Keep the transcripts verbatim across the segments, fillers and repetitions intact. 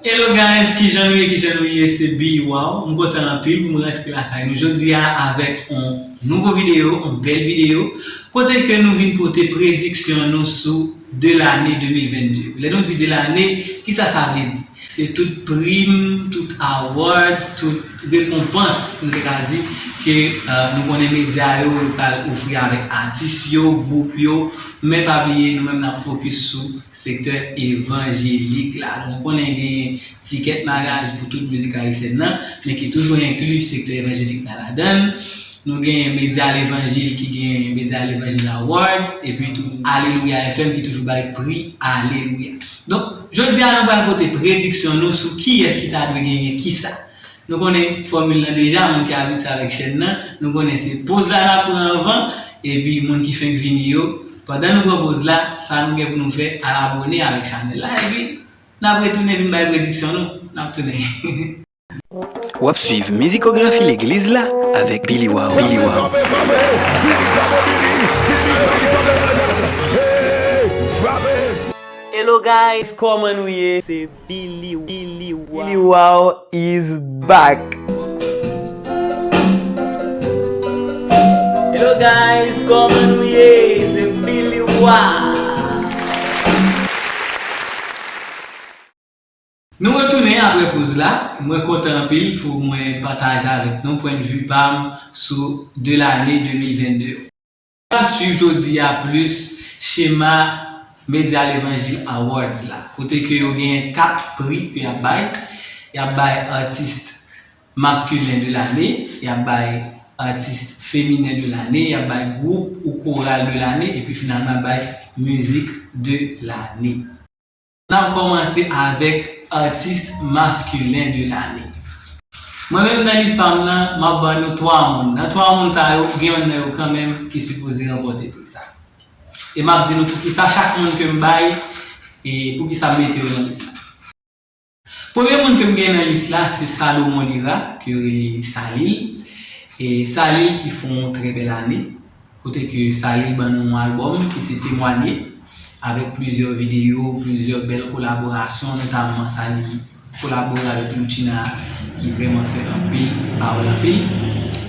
Hello guys, kijan nou ye, kijan nou ye? Se Billy Wow. M kontan anpil pou m rantre lakay nou jodi a avèk yon nouvo videyo, yon bèl videyo, kote ke nou vin pote prediksyon nou sou de lane de mil vennde. Lè nou di de lane, kisa sa vle di? Se tout prim, tout awards, tout rekonpans, nou te ka di, ke, eh, nou konnen medya yo, yo pral ofri avèk atis yo, gwoup yo, men pa bliye, nou menm n ap fokis sou sektè evanjelik la. Nou konnen gen tikèt maryaj pou tout mizik ayisyèn nan, men ki toujou enkli sektè evanjelik la ladan l. Nou gen Medya Levanjil ki gen Medya Levanjil Awards, epi tou Alelouya F M ki toujou bay pri Alelouya. Donk, jodi a nou pral pote prediksyon nou sou kiyès ki ta dwe genyen kisa. Nou konnen fòmil lan deja, moun ki abitye avèk chèn nan, nou konnen se poz la n ap pran anvan, epi moun ki fenk vini yo, pandan nou pran poz la, sa nou gen pou nou fè, al abone avèk chanèl la, epi n ap retounen vin bay prediksyon nou, n ap tounen. W ap swiv mizikografi legliz la avèk Billy Wow. Billy Wow. Hello guys, kòman nou ye? Se Billy, Billy Wow. Billy Wow is back. Hello guys, kòman nou ye? Se Billy Wow. Nou retounen apre poz la. Mwen kontan anpil pou mwen pataje avèk nou pwennvi pa m sou de lane de mil vennde. Nou pral swiv jodi a plis chema Medya Levanjil Awards la, kote ke yo genyen kat pri ke y ap bay. Y ap bay atis maskilen de lane, y ap bay atis feminen de lane, y ap bay gwoup ou koral de lane, epi finalman y ap bay mizik de lane. N ap kòmanse avèk atis maskilen de lane. Mwen menm nan lis pa m nan, m ap ban nou twa moun. Nan twa moun sa yo, gen yonn nan yo kanmenm ki sipoze ranpòte pri sa. E m ap di nou poukisa chak moun ke m bay, e poukisa m mete yo nan lis la. Premye moun ke m gen nan lis la, se Salomon Lira, ke yo rele Salil. E Salil ki fè yon trè bèl ane, kote ke Salil ban nou yon albòm ki se Temwanye, avèk plizyè videyo, plizyè bèl kolaborasyon, notamman Salil kolabore avèk Loutchina, ki vrèman fè anpil pawòl anpil,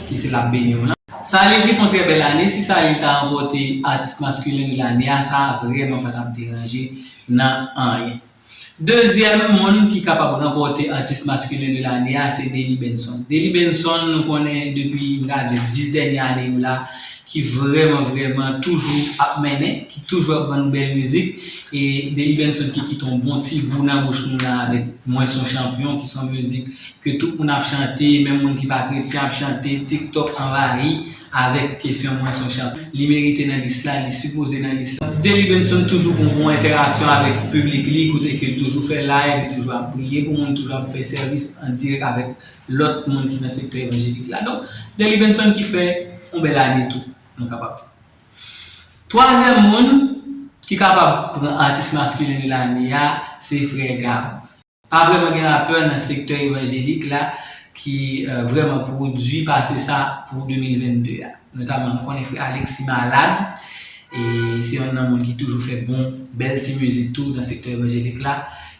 ki se L ap beni w lan. Salil ki fè yon trè bèl ane, si Salil ta ranpòte atis maskilen de lane a, sa vrèman pa t ap deranje nan anyen. Dezyèm moun ki kapab ranpòte atis maskilen de lane a, se Delly Benson. Delly Benson, nou konnen depi, m ka di, dis dènye ane yo la, ki vrèman, vrèman toujou ap mennen, ki toujou ap ban nou bèl mizik. E Delly Benson ki kite yon bon ti gou nan bouch nou la avèk Mwen se yon chanpyon, ki se yon mizik ke tout moun ap chante, menm moun ki pa kretyen ap chante, TikTok anvayi avèk kesyon Mwen se yon chanpyon. Li merite nan lis la, li sipoze nan lis la. Delly Benson toujou gon bon entèraksyon avèk piblik li, kote ke l toujou fè live, li toujou ap priye pou moun, toujou ap fè sèvis an dirèk avèk lòt moun ki nan sektè evanjelik la. Donk, Delly Benson ki fè yon bèl ane tou, nou kapab di. Twazyèm moun ki kapab pran atis maskilen de lane a, se Frè Gab. Pa vrèman gen rapè nan sektè evanjelik la ki, eh, vrèman pwodui pase sa pou de mil vennde a. Notaman, m konnen frè Alexis malad, e se yonn nan moun ki toujou fè bon, bèl ti mizik tou nan sektè evanjelik la,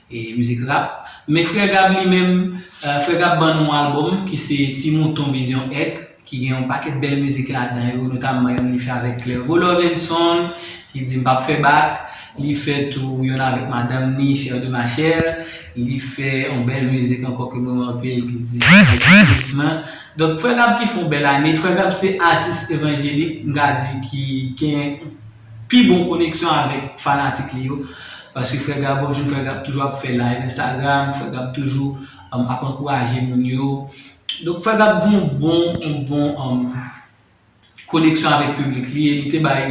e mizik rap. Men frè Gab li menm, eh, frè Gab ban nou yon albòm ki se Ti Mouton Vizyon Èk, ki gen yon pakèt bèl mizik ladan yo, notamman yonn li fè avèk Clervo Lovenson, ki di M p ap fè bak. Li fè tou yonn avèk madanm ni, Chère de ma chère. Li fè yon bèl mizik ankò ke m renmen anpil ki di Douseman. Donk, Frè Gab ki fè yon bèl ane. Frè Gab se atis evanjelik, m ka di, ki gen pi bon koneksyon avèk fanatik li yo. Paske Frè Gab, w ap jwenn Frè Gab toujou ap fè live Instagram, Frè Gab toujou, um, ap ankouraje moun yo. Donk, Frè Gab gen yon bon, yon bon, um, koneksyon avèk piblik li, e li te bay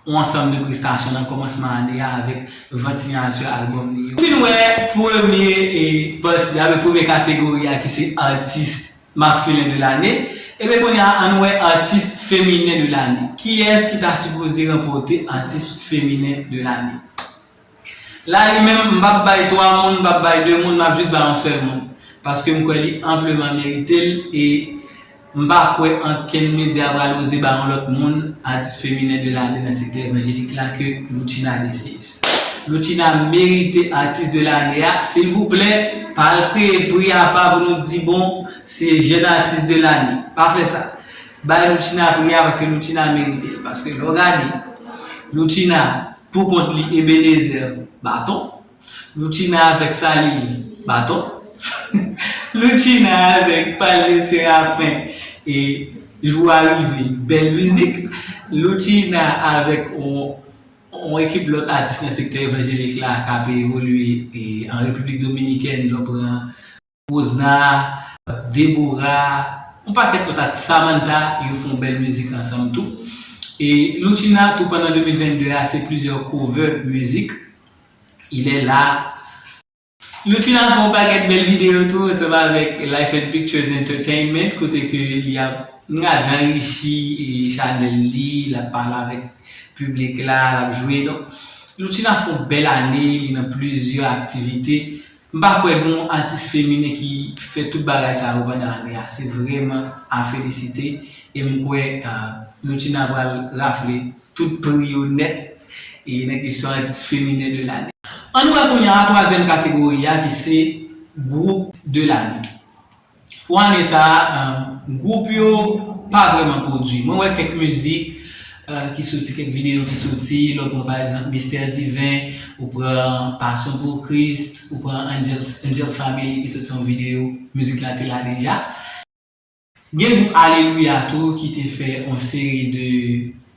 yon ansanm de prestasyon nan kòmansman ane a avèk vant siyati albòm li yo. Fin wè premye, e, pati a, premye kategori a ki se atis maskilen de lane. Ebyen, kounye a, ann wè atis feminen de lane. Kiyès ki ta sipoze ranpòte atis feminen de lane? La, li menm, m p ap bay twa moun, m p ap bay de moun, m ap jis bay yon sèl moun. Paske m kwè li anpleman merite l e m pa kwè ankenn medya pral oze bay yon lòt moun atis feminen de lane nan sektè evanjelik la ke Loutchina Decius. Loutchina merite atis de lane a. Silvouplè, pa al kreye pri apa pou nou di, bon, se jèn atis de lane. Pa fè sa. Bay Loutchina pri a paske Loutchina merite l. Paske lè w gade Loutchina pou kont li, Ebenezer, baton. Loutchina avèk Salil, baton. Loutchina avèk Palme Serafen, e jou a rive, bèl mizik. Loutchina avèk on, on ekip lòt atis nan sektè evanjelik la k ap evolye, e, an Repiblik Dominikèn, lè w pran Rosna, Deborah, on pakèt lòt atis, Samantha, yo fè on bèl mizik ansanm tou. E Loutchina tou pandan de mil vennde a, se plizyè cover mizik. Il est là. Loutchina fè on pakèt bèl videyo tou ansanm avèk Life and Pictures Entertainment, kote ke li ap, m ka di, anrichi, e, chanèl li, l ap pale avèk piblik la, l ap jwe. Donk, Loutchina fè on bèl ane, li nan plizyè aktivite. M pa kwè gen yon atis feminen ki fè tout bagay sa yo pandan ane a. Se vrèman a felisite. E m kwè, ah, Loutchina pral rafle tout pri yo nèt. E nan kesyon atis feminen de lane. Ann wè kounye a twazyèm kategori a ki se gwoup de lane. Pou ane sa a, gwoup yo pa vrèman pwodui. Mwen wè kèk mizik, eh, ki soti, kèk videyo ki soti. Lè w pran pa egzanp Mister Divin, ou pran Passion pour Christ, ou pran Angels, Angels Family ki soti yon videyo, mizik la te la deja. Gen gwoup Alelouya tou ki te fè yon seri de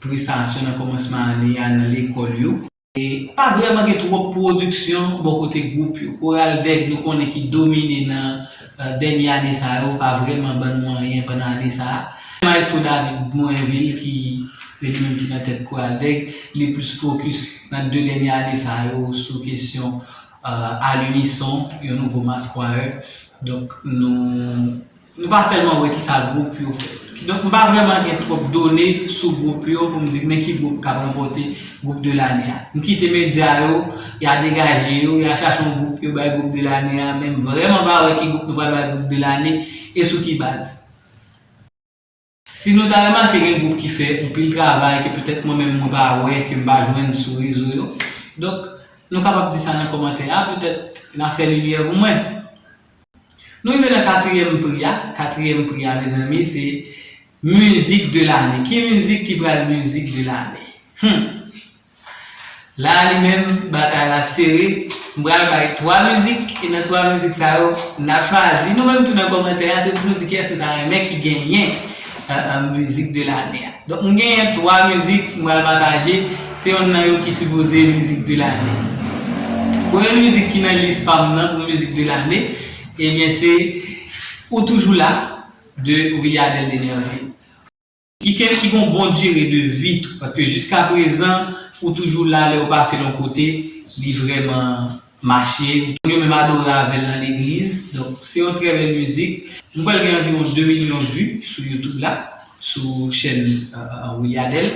prestasyon nan kòmansman ane a nan lekòl yo. E pa vrèman gen twòp pwodiksyon bò kote gwoup yo. Koral Dèg, nou konnen ki domine nan, eh, dènye ane sa yo, pa vrèman ban nou anyen pandan ane sa a. Maestro David Morinville, ki se li menm ki nan tèt Koral Dèg, li plis fokis nan de dènye ane sa yo sou kesyon, eh, A l'Unisson, yon nouvo mass choir. Donk, nou Nou pa tèlman wè kisa gwoup yo fè. Kidonk, m pa vrèman gen twòp done sou gwoup yo pou m di men ki gwoup k ap ranpòte gwoup de lane a. M kite medya yo, y a degaje yo, y a chache yon gwoup yo bay gwoup de lane a, men m vrèman pa wè ki gwoup nou pral bay gwoup de lane e sou ki baz. Si nou ta remake gen gwoup ki fè anpil travay ke petèt mwen menm mwen pa wè, ke m pa jwenn sou rezo yo. Donk, nou kapab di sa nan kòmantè a, petèt n a fè limyè pou mwen. Nou rive nan katriyèm pri a. Katriyèm pri a, mezanmi, se mizik de lane. Ki mizik ki pral mizik de lane? Hmm. La, li menm, batay la sere. M pral bay twa mizik, e nan twa mizik sa yo, n ap chwazi. Nou menm tou nan kòmantè a, se pou nou di kiyès nou ta renmen ki genyen, eh, eh, mizik de lane a. Donk, m genyen twa mizik m pral pataje. Se yonn nan yo ki sipoze mizik de lane. Premye mizik ki nan lis pa m nan pou mizik de lane, ebyen, se Ou Toujou La de Williadel Denervil. Ki ken, ki gon bon dire de vi tou, paske jiska prezan, Ou Toujou La, lè w pase l yon kote, li vrèman mache. Yo menm adore avè l nan legliz. Donk, se yon trè bèl mizik. Nou kwè l gen anviwon de milyon vi sou YouTube la, sou chèn, euh, Williadel.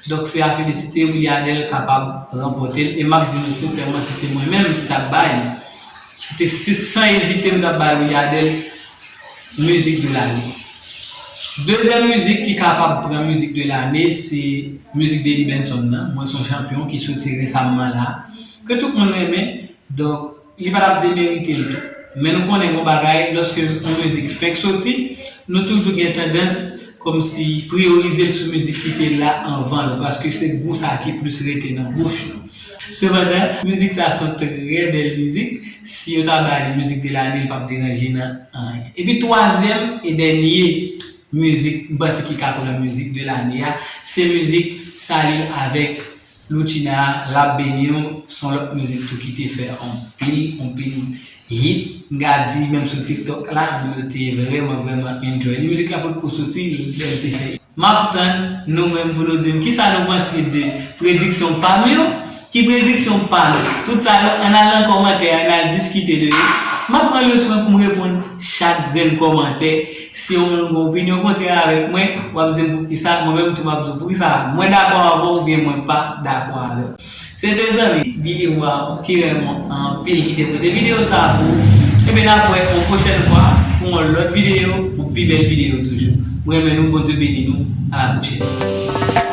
Donk, se a felisite, Williadel kapab ranpòte l. E m ap di nou sensèman, si se mwen menm ki t ap bay, si te, si, san ezite, m t ap bay Williadel mizik de lane. Dezyèm mizik ki kapab pran mizik de lane, se mizik Deli Benson nan, Mwen se yon chanpyon, ki soti resamman la, ke tout moun renmen. Donk, li pa t ap demerite l tou. Men nou konnen yon bagay, lòske yon mizik fenk soti, nou toujou gen tandans kòmsi priyorize l sou mizik ki te la anvan yo, paske se gou sa ki plis rete nan bouch nou. Sepandan, mizik sa se yon trè bèl mizik. Si yo ta ba li mizik de lane, li p ap deranje nan anyen. Epi twazyèm e dènye mizik, m panse ki ka pran mizik de lane a, se mizik Salil avèk Loutchina, L ap beni w, se yon lòt mizik tou ki te fè anpil, anpil hit. M ka di, menm sou TikTok la, moun yo te vrèman, vrèman enjoy li. Mizik la potko soti lè l te fè. M ap tann nou menm pou nou di m kisa nou panse de prediksyon pa m yo. Ki prediksyon pa nou? Tout sa yo, ann al nan kòmantè a, ann al diskite de yo. M ap pran le swen pou m reponn chak grenn kòmantè. Si yon moun gen opinyon kontrè avèk mwen, w ap di m poukisa, mwen menm tou m ap di w poukisa mwen dakò avè w oubyen mwen pa dakò avè w. Se te zanmi Billy Moir ki renmen w anpil ki te pote videyo sa a pou ou. Ebyen, n ap wè yon pwochèn fwa pou yon lòt videyo, yon pi bèl videyo toujou. Mwen renmen nou, Bondye beni nou. A la pwochèn.